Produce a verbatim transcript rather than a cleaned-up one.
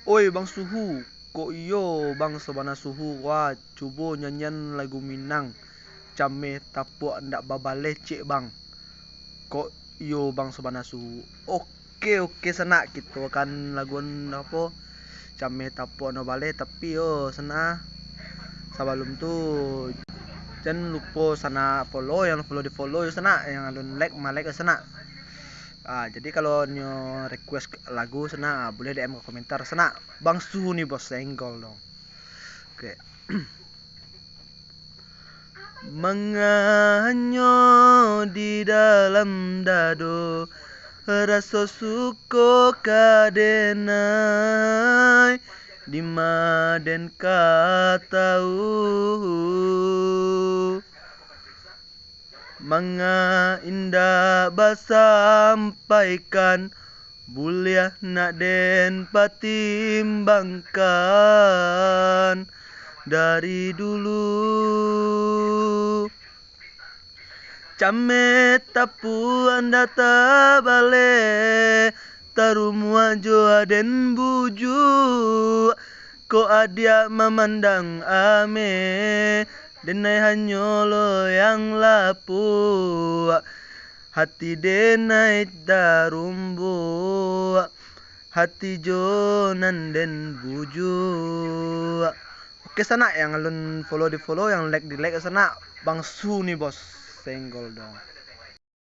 Oi Bang Suhu, kok iyo Bang Sabana Suhu, wah, cubo nyanyian lagu Minang, Cameh Tapuak Ndak Babaleh cek Bang. Kok iyo Bang Sabana Suhu. Oke, oke, sanak, kito kan laguan apo, Cameh Tapuak Ndak Babaleh, tapi yo, sanak, sabalum tu, jan lupo sanak follow, yang follow di-follow yo sanak, yang alun like, ma-like yo sanak. Ah, jadi kalau nyo request lagu sanak, ah, buliah D M ka komentar sanak. Bang Suhu ni bos, senggol dong. Oke. Manganyo di dalam dado, raso suko ka denai, dima den ka tau. Manga indak basampaikan, buliah nak den patimbangkan dari dulu. Cameh tapuak ndak tabaleh, tarumuah jo aden bujuak. Kok adiak mamandang ameh, denai hanyo lo yang lapuak. Hati denai tarumbuak, hati jo nan den bujuak. Oke sanak, yang alun follow di-follow, yang like di-like sanak. Bang Su ni bos, senggol dong.